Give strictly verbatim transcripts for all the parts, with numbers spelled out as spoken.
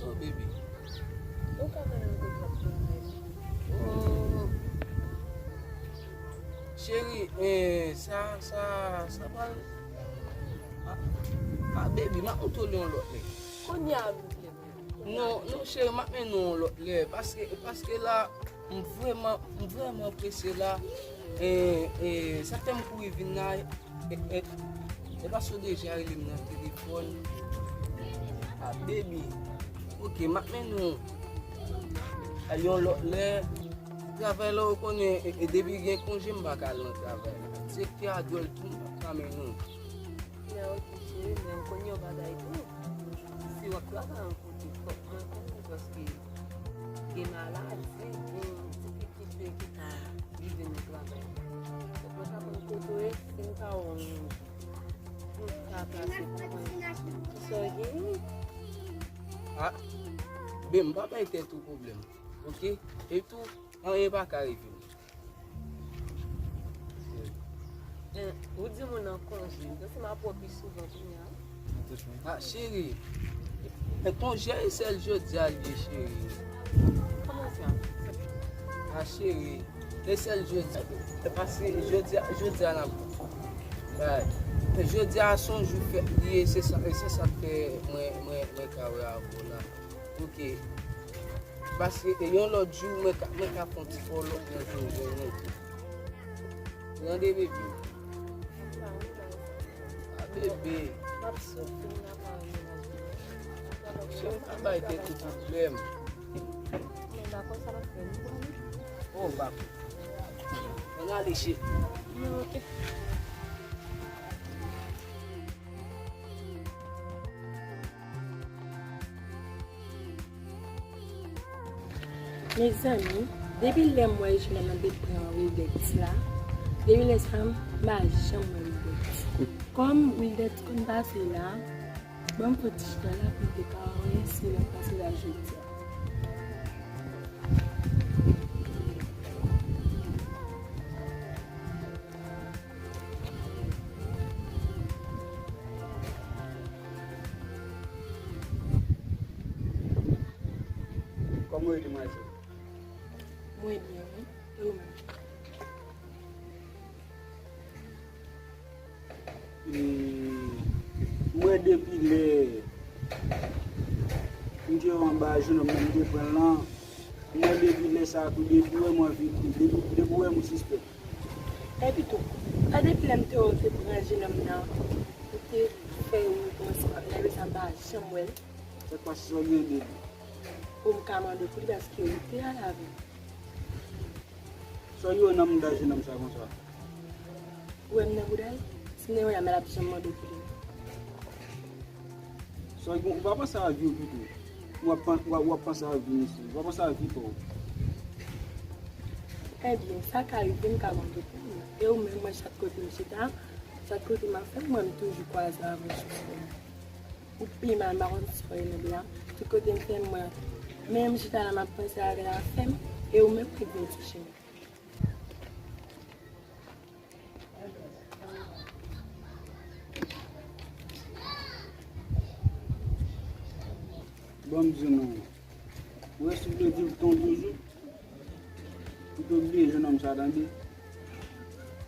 Oh, baby. Ou ka mennen m kote w ap travay la. Oh. Cheri, eh, sa, sa, sa pral. Ah, ah, baby, m ap montre w yon lòt lè. Kounye a, vin. Non, non, cheri, m ap mennen w yon lòt lè. Paske, paske la, m vrèman, m vrèman prese la. E, e, sa fè m kouri vin la. E, e, e paske w deja rele m nan telefòn. Ah, baby. Ok, m ap mennen w al yon lòt lè. Travay la, ou konnen, e, e, depi gen konje, m pa ka al nan travay la. Direktè a dwòl tou, m pa ka mennen w. Men ok, cheri, men m konn yon bagay tou. Si w ap travay yon kote, fòk mwen konnen, paske gen maladi, gen ti pitit yo ki ka rive nan travay. Fòk mwen ka konn kote w ye, si m pa wè w yon jou, pou m ka pase pou mwen. Kisa w gen? Ah, ben, m pa bay tèt ou pwoblèm, ok? E tou, anyen pa ka rive m. Eh, ou di moun nan konje, m panse m ap wè w pi souvan kounye a. Ah, cheri, eh, konje a e sèl jodi a l ye, cheri. Kòman sa? Ah, cheri, e sèl jodi a. E paske jodi a, jodi a n ap bay. Jodi a se yon jou fèt li ye, se sa, se sa k fè mwen, mwen, mwen ka wè avè w la. Ok. Paske e yon lòt jou, mwen ka, mwen ka fè yon ti follow up nan jou jwenn nou. Tande, baby. Ah, bebe. Cheri, pa bay tèt ou pwoblèm. Oh, m pa konn. Ann ale, cheri. Mezanmi, depi lè m wè jennonm nan te pran Wildette la, depi lè sa a, m pa janm wè Wildette. Kòm Wildette konn pase la, ban m fè ti chita la pou m te ka wè si l ap pase la jodi a. Kòman w ye, demwazèl? Mwen byen, wi. E ou menm? E, m wè depi lè m te anba jennonm nan, m te pran l lan, m wè depi lè sa a tou, depi w wè m anvi, depi, depi w wè m ou sispèk. Epi tou, pa depi lè m te wè w te pran jennonm nan, ou te fè ou kòmanse ap nève sa, m pa janm wè l. Sèk pase sa w gen de li. Ou m ka mande pou li paske ou te al avè l. Sa w ye nan mouda jennonm sa konsa? Ou wè m nan bouda l? Si m te wè l, l ap janm mande pou li. Sa w gen, ou pa panse a vi w pito. W ap pan-, w ap, w ap panse a vi misye. Ou pa panse a vi pa w. Ebyen, sa ka rive, m ka mande pou li. E ou menm, mwen, chak kote m chita, chak kote m ap fè, mwen, m toujou kwaze avè w sou chemen. Ou pi mal, m pa konn sa w ye nan bouda. Tout kote m fè m wè. Menm chita la, m ap panse avè l, ap fè m. E ou menm, ou vin sou chemen. Ban m di nou. Ou wè si w vle di l ton toujou, ou te bliye jennonm sa, tande.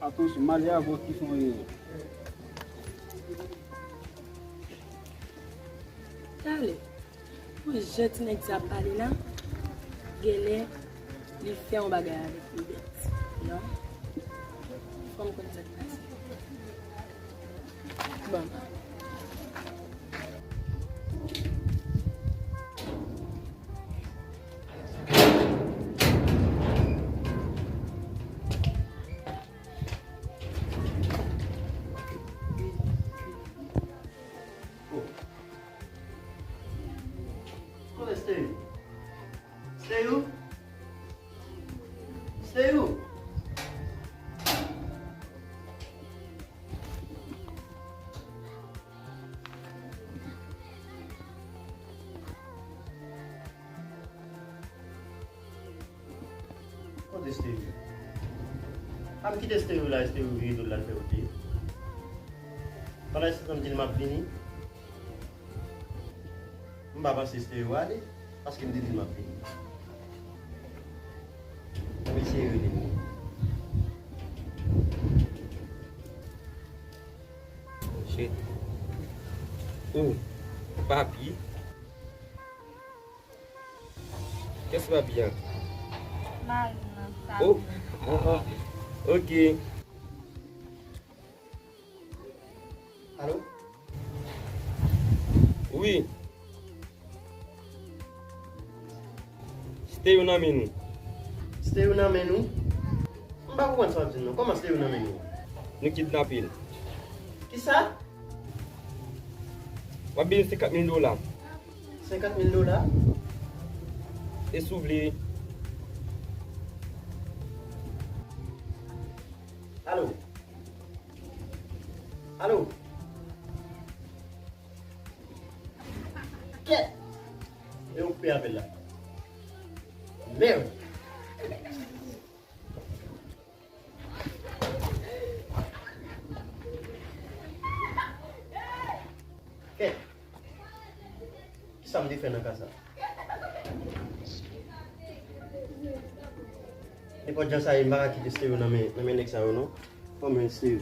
Atansyon, malè avè w ki fè w rere. Talè, pou jan ti nèg sa ap pale la, genlè li fè yon bagay avèk Wildette. Non? Fò m konn sa k pase. Bon. Kote Steyou? Steyou? Steyou? Kote Steyou? A m kite Steyou la, Steyou vire do l al fè wout li. Pandan se tan m di l m ap vini. M pa panse Stereo ale, paske m te di l m ap vini. Mesye rele m. Shit. Oh, papi. Kiyès papi a? Mari m nan, sa. Oh, oh, oh. Ok. Alo? Wi. Stereo nan men nou. Stereo nan men nou? M pa konprann sa w ap di m nan. Kòman Stereo nan men nou? Nou kidnape l. Kisa? W ap beni senkant mil dola. Senkant mil dola? E si w vle. Alo? Alo? Kèt! E ou koupe apèl la. Mèd! Kèt! Kisa m te fè nan ka sa? Nenpòt jan sa ye, m pa ka kite Stereo nan men, nan men nèg sa yo, non. Ban mwen Stereo.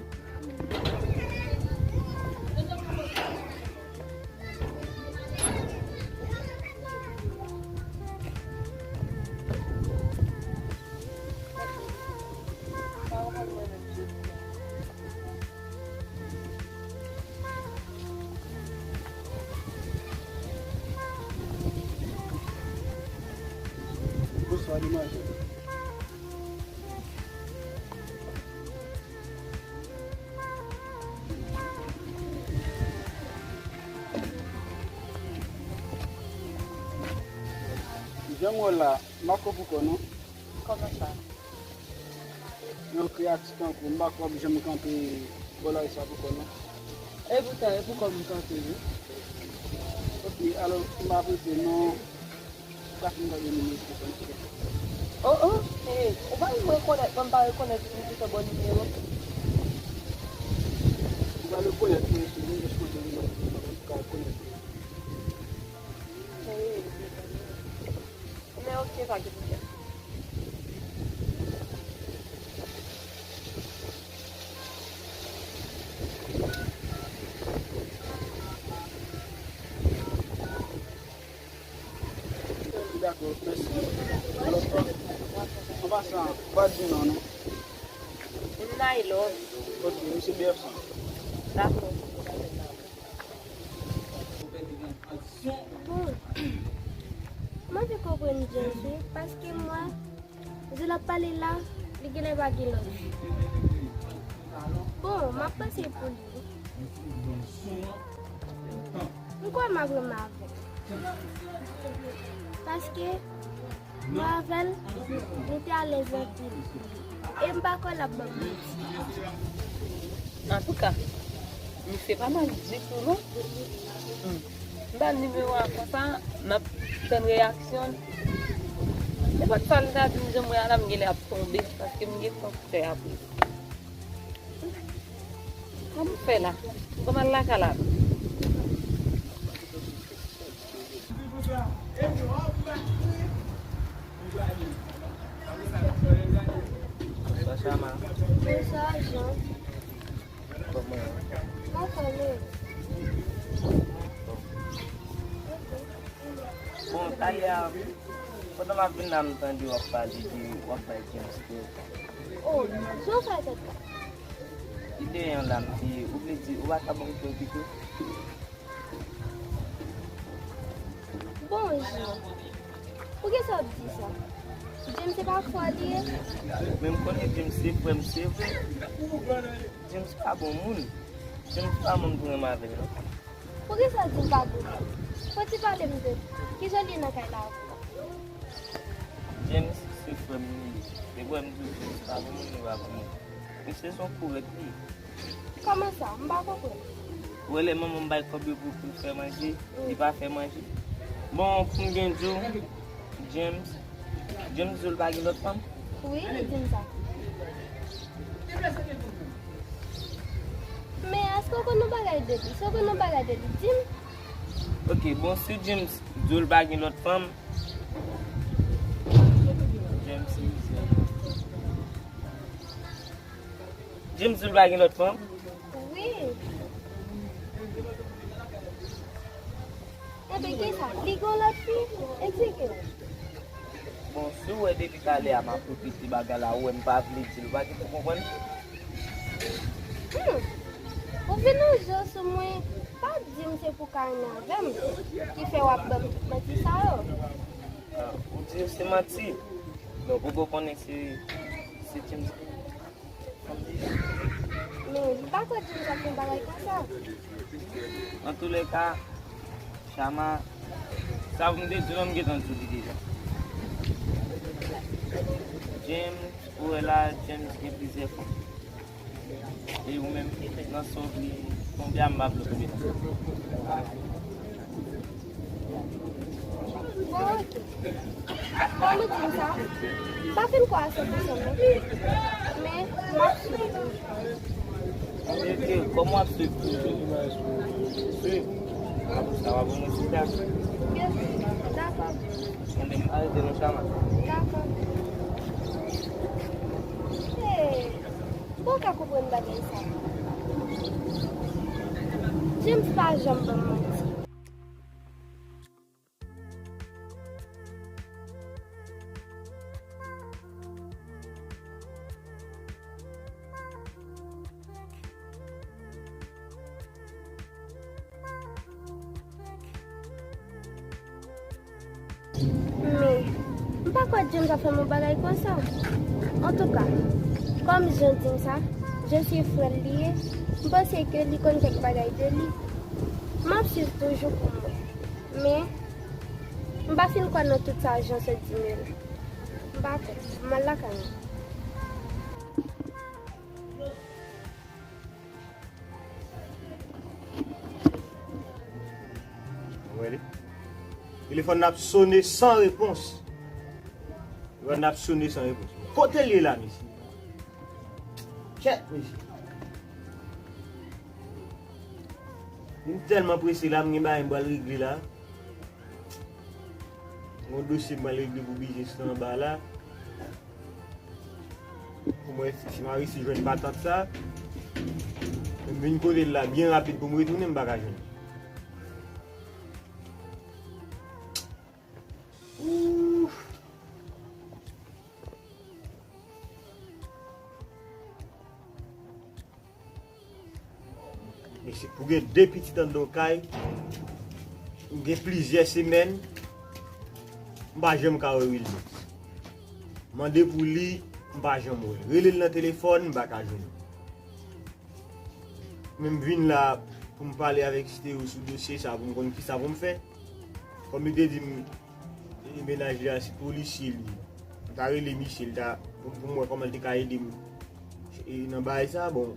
Bonswa, demoiselle. Jan m wè w la, m pa kwè pou kò non. Kòman sa? Yon kreyati tankou m pa kwè w ap janm kanpe bò lari sa pou kò non. E poutan, e pou kò m kanpe wi. Ok, alò, m pa prese non. Ou ka fin gade nimewo telefòn ki gen. Oh, oh, eh, ou pa menm rekonèt mwen, m pa rekonèt ou, ou te fè bon nimewo. Ou pa rekonèt mwen, se mwen jis mande nimewo telefòn ou ka rekonèt mwen. Eh, men ok, pa gen pwoblèm. Dakò, mèsi. Yon lòt fwa. An pasan, ou pa di non, non. Nailove. Ok, misye B F C. Dakò. Bon, m anvi konprann James wi, paske m wè jan l ap pale la, li genlè pa gen lòt vi. Bon, m ap panse pou li wi. M kwè m ap renmen avè l. Paske mwen avè l, nou te alèz anpil. E m pa kwè l ap ban m manti. Antouka, misye pa mal ditou non. Hmm. M ba l nimewo a konsa, n ap tann reyaksyon l. Nenpòt sa l ta di m, jan m wè a la, m genlè ap tonbe, paske m gen tan pou fè apre. Kòman m fè la? M pral lakay la. Bonswa, Chama. Bonswa, Jean. Kòman? M anfòm, e ou? Ok. Bon, talè a, pandan m ap vin la, m tande w ap pale de, w ap bay James kè. Oh, jan w fè tèt la? Li te yon la, m di, ou vle di, ou pa ka ban m kè w pito? Bon, Jean, poukisa w ap di sa? James se pa fwa li ye? Men m konnen James se frè m, se vre. James pa bon moun. James pa moun pou renmen avè l, non. Poukisa w di m pa bon moun? Fò w ti pale m de kijan l ye nan kay la avè w. James se frè m li ye. Se vre m di w James pa bon moun, li pa bon moun. Misye se yon kourèt li ye. Kòman sa? M pa konprann. Ou wè lè manman m bay kòb yo pou, pou l fè manje, li pa fè manje. Bon, pou m byen di w, James, James di w l pa gen lòt fanm? Wi, li di m sa. Men èske w konn yon bagay de li? Si w konn yon bagay de li, di m. Ok, bon, si James di w l pa gen lòt fanm, James, James di w l pa gen lòt fanm? Wi. Enben, kisa? Li gen lòt fi? Eksplike m. Bon, si w wè depi talè a m ap repete bagay la, ou wè m pa vle di l, ou pa gentan konprann? Hmm. Ou vin yon jan sou mwen, pa di m se pou ka renmen avè m ki fè w ap ban m tout manti sa yo. Ah, ou di yo se manti? Donk, ou poko konnen se, se James ki Men, m pa kwè James ap fè yon bagay konsa. Antoulèka, Chama, sa pou m te di w la, m gentan di w li deja. James, ou wè la, James gen plizyè fanm. E ou menm, nan sa w vle tonbe a, m pa vle w tonbe nan sa. Bon, ok. Bon, nou di m sa. M pa fin kwè a san pou san non. Men, m ap swiv. Ok, kòman w ap swiv toujou? Swiv. Apre sa, w ap ban mwen rezilta. Dakò. Enben, m arete non, Chama. Dakò. Hey, m poko ka konprann bagay sa. James pa janm ban m manti. Men, m pa kwè James ap fè m yon bagay konsa. Antouka, kòm Jean di m sa, Jean se frè l li ye, m panse ke li konn kèk bagay de li. M ap swiv toujou pou m wè. Men, m pa fin kwè nan tout sa Jean sot di m yo la. M pa kwè. M al lakay mwen. Ou wè li? Telefòn nan ap sone san repons. Telefòn nan ap sone san repons. Kote l ye la, mesye? Kèt, mesye. M tèlman prese la, m gen bagay m pral regle la. Yon dosye m pral regle pou biznis lan anba la. Pou mwen, si m a resi jwenn patant sa, m vin kote l la byen rapid pou m retounen, m pa ka jwenn. Ouf! Mesye, pou gen de pitit anndan yon kay, pou gen plizyè semèn, m pa janm ka wè Wildex. Mande pou li, m pa janm wè l. Rele l nan telefòn, m pa ka jwenn li. Men m vin la pou m pale avèk Stéo sou dosye sa, pou m konn kisa pou m fè. Kòm li te di m, e, mennaj li a se polisye li ye. M ta rele misye, l ta, pou, pou m wè kòman l te ka ede m, e, nan bagay sa, bon,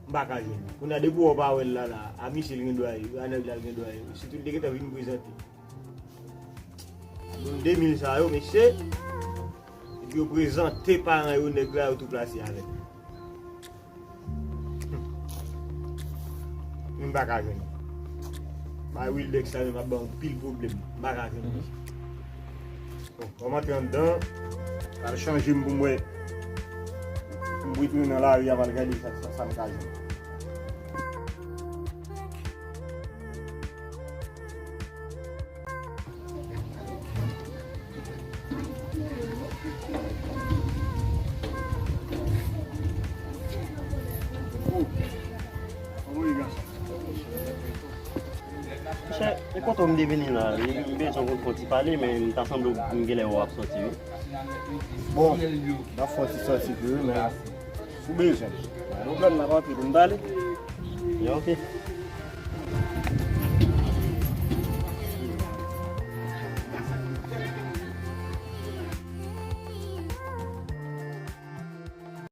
m pa ka jwenn li. Kounye a, depi w pa wè l la, la, a misye l gen dwa ye, a nèg la l gen dwa ye. Sitou l te gentan vin prezante. Moun de mil sa yo, mesye, epi yo prezante paran yo, nèg la, yo tou plase avè l. M pa ka jwenn. Bay Wildex la menm ap ban anpil pwoblèm. M pa ka jwenn li. Bon, ban m antre anndan. Al chanje m pou m wè. Pou m retounen nan lari a, m al gade sa, sa, sa m ka jwenn. Monchè, e kote w m te vini la, m bezwen konn fè yon ti pale, men m ta sanble m genlè wè w ap sòti, wi. Bon, m ap fè yon ti sòti tou, wi, men si w bezwen. Yon pwoblèm m ap antre pou n pale. Ya, ok.